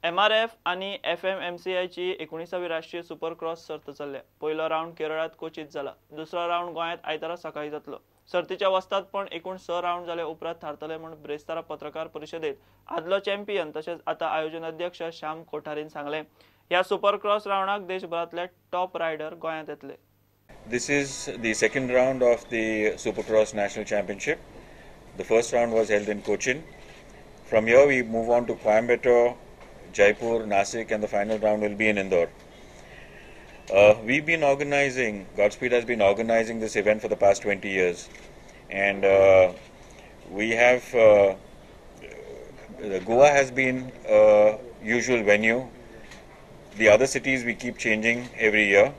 MRF आनी एफएमएमसीआयची 19वी राष्ट्रीय super cross सर्त चल्ल्या. पयलो रावंड केरळांत कोचीत जाला. दुसरो रावंड गोंयांत आयतारा सकाळीं जातलो. सर्तीच्या वस्तादपण एकूण 6 रावंड जाले उपरांत थारतले म्हूण ब्रेस्तारा पत्रकार परिशदेत आदलो चॅम्पियन तशेंच आतां आयोजन अध्यक्ष श्याम कोठारीन सांगलें. ह्या सुपर क्रॉस रावंडाक देशभरांतले टॉप रायडर गोंयांत येतले. This is the second round of the Supercross National Championship. The first round was held in Cochin. From here we move on to Coimbatore, Jaipur, Nasik, and the final round will be in Indore. We've been organizing, Godspeed has been organizing this event for the past 20 years. And we have, Goa has been a usual venue. The other cities we keep changing every year.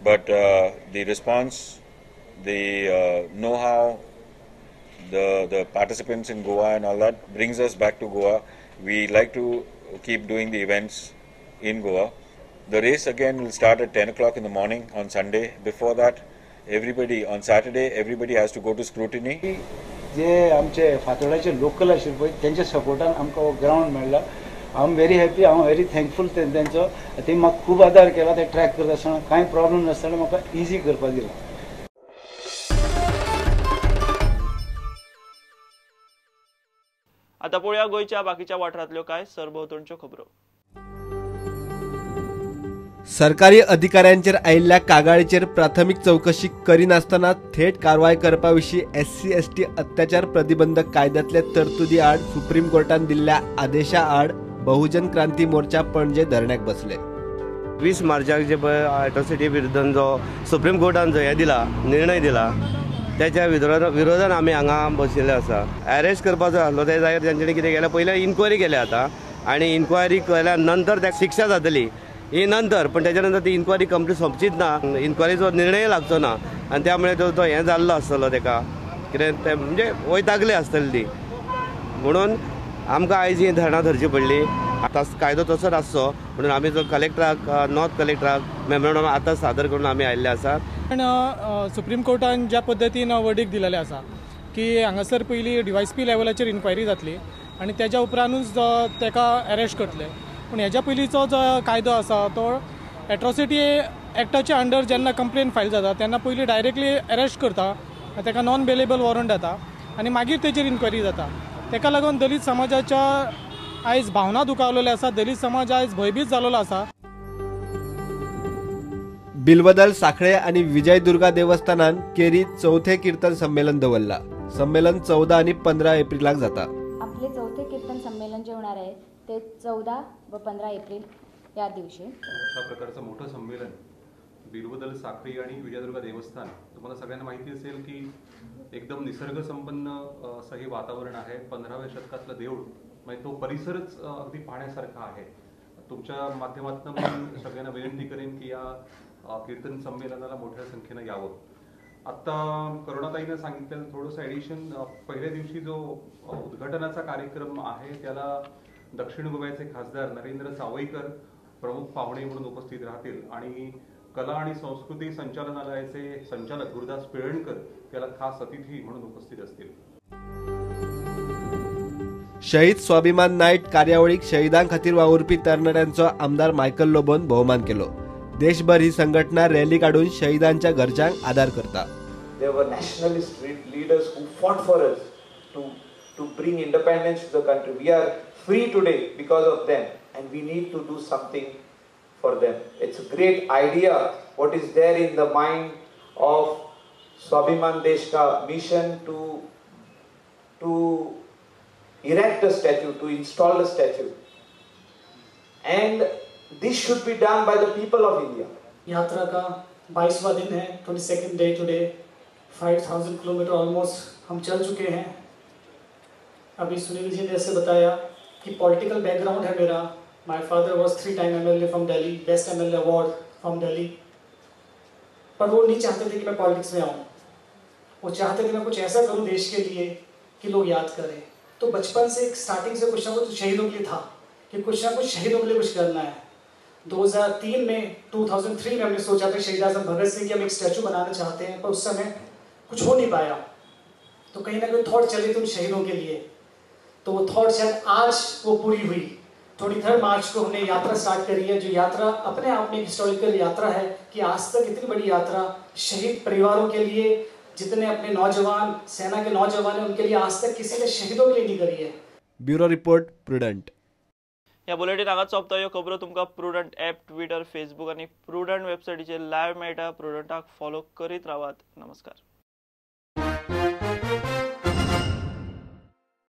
But the response, the know-how, the participants in Goa and all that brings us back to Goa. We like to keep doing the events in Goa. The race again will start at 10 o'clock in the morning on Sunday. Before that, everybody on Saturday, everybody has to go to scrutiny. जे आमचे फातोडाचे local आशिल्ले पळय तेंच्या सपोर्टान आमकां ground मेळ्ळा. I am very happy, हांव very thankful तेंचो. ते म्हाका खूब आदार केला. ते ट्रॅक करता आसतना कांय प्रॉब्लम नासतना म्हाका इजी करपाक दिला. आतां पळोवया गोंयच्या बाकीच्या वाठारांतल्यो कांय सरभोंवतणच्यो खबरो. सरकारी अधिकाऱ्यांचेर आयिल्ल्या कागाळीचेर प्राथमीक चवकशी करिनासतना थेट कारवाय करपा विशीं एससी एसटी अत्याचार प्रतिबंधक कायद्यांतले तरतुदी आड सुप्रीम कोर्टान दिल्ल्या आदेशा आड बहुजन क्रांती मोर्चा पणजे धरण्याक बसले. 20 मार्चाक जे पळय एट्रॉसिटी विरुद्धान जो सुप्रीम कोर्टान जो हे दिला निर्णय दिला त्याच्या विरोधान आमी हांगा बशिल्ले आसा. अरेस्ट करपाचो आसलो त्या जाग्यार तेंच्यांनी कितें केलें, पयलीं इन्क्वायरी केल्या आतां आनी इन्क्वायरी केल्या नंतर ताका शिक्षा जातली ही नंतर, पण त्याच्या नंतर ती इन्क्वायरी कंप्लीट सोंपचीच ना, इन्क्वायरीचो निर्णय लागचो ना आनी त्यामुळे तो हें जाल्लो आसतलो तेका कितें ते म्हणजे वैतागले आसतली ती, म्हणून आमकां आयज ही धरणां धरची पडली. आतां कायदो तसोच आसचो म्हणून आमी जो कलेक्टराक, नॉर्थ कलेक्टराक मेमोरंडम आतां सादर करून आमी आयिल्ले आसा. पण सुप्रीम कोर्टान ज्या पद्दतीन वर्डीक दिलेलें आसा की हांगासर पयलीं डीवायएसपी लेवलाचेर इन्क्वायरी जातली आनी तेज्या उपरांतूच ताका अरेस्ट करतले. पूण हेज्या पयलींचो जो कायदो आसा तो एट्रॉसिटी एक्टाच्या अंडर जेन्ना कंप्लेन फायल जाता तेन्ना पयलीं डायरेक्टली अरेस्ट करता, ताका नॉन बेलेबल वॉरंट जाता आनी मागीर तेजेर इन्क्वायरी जाता. ताका लागून दलीत समाजाच्या आयज भावना दुखावलेल्यो आसा, दलीत समाज आयज भंयभीत जाल्लो आसा. बिल्वदल साखळे आनी विजयदुर्गा देवस्थानान केरी चौथे कीर्तन संमेलन दवरला. संमेलन 14 आनी 15 एप्रिलाक जाता. आपले चौथे कीर्तन संमेलन जे होणार आहे ते 14 व 15 एप्रिल या दिवशी. अशा प्रकारचं मोठं संमेलन बिल्वदल साखळी आणि विजयदुर्गा देवस्थान, तुम्हाला सगळ्यांना माहिती असेल की एकदम निसर्गसंपन्न असं हे वातावरण आहे. 15व्या शतकातलं देऊळ म्हणजे तो परिसरच अगदी पाहण्यासारखा आहे. तुमच्या माध्यमातून मी सगळ्यांना विनंती करेन की या कीर्तन संमेलनाला मोठ्या संख्येनं यावं. आत्ता करुणाताईनं सांगितलेलं थोडंसं ॲडिशन, पहिल्या दिवशी जो उद्घाटनाचा कार्यक्रम आहे त्याला दक्षिण गोव्याचे खासदार नरेंद्र सावईकर प्रमुख पाहुणे म्हणून उपस्थित राहतील आणि कला आणि संस्कृती संचालनालयाचे संचालक गुरुदास पिळणकर त्याला खास अतिथी म्हणून उपस्थित असतील. शहीद स्वाभिमान नाईट कार्यावळीक शहीदां खातीर वावुरपी तरणाट्यांचो आमदार मायकल लोबोन भोवमान केलो. देशभर ही संघटना रॅली काडून शहीदांच्या घरच्यांक आदार करता. There were nationalist leaders who fought for us to bring independence to the country. We are free today because of them and we need to do something for them. It's a great idea what is there in the mind of Swabhiman Desh ka mission to erect a statue, to install a statue. And this should be done by the people of India. यात्रा का 22वां दिन है, 22nd day today. 5000 kilometre almost हम चल चुके हैं. अभी सुनील जी ने जैसे बताया कि पॉलिटिकल बैकग्राउंड है मेरा. My father was 3 time MLA from Delhi, best MLA award from Delhi. पर वो नहीं चाहते थे कि मैं पॉलिटिक्स में आऊँ. वो चाहते थे मैं कुछ ऐसा करूँ देश के लिए कि लोग याद करें. तो बचपन से स्टार्टिंग से कुछ ना कुछ शहीदों के लिए था कि कुछ ना कुछ शहीदों के लिए कुछ करना है. 2003 में 2003 में हमने सोचा था शहीद आजम भगत सिंह की हम एक स्टैचू बनाना चाहते हैं, पर उस समय कुछ हो नहीं पाया. तो कहीं ना कहीं थॉट चली थी उन शहीदों के लिए, तो वो थॉट शायद आज वो पूरी हुई. 23 मार्च को हमने यात्रा स्टार्ट करी है, जो यात्रा अपने आप में एक हिस्टोरिकल यात्रा है कि आज तक इतनी बड़ी यात्रा शहीद परिवारों के लिए, जितने अपने नौजवान सेना के नौजवान हैं उनके लिए आज तक किसी ने शहीदों के लिए नहीं करी है। Bureau report, Prudent. ह्या बुलेटीन हांगाच सोंपता। ह्यो खबरो तुमकां प्रुडंट ॲप, ट्विटर, फेसबूक आनी प्रुडंट वेबसायटीचेर लायव्ह मेळटा। प्रुडंटाक फॉलो करीत रावात। नमस्कार।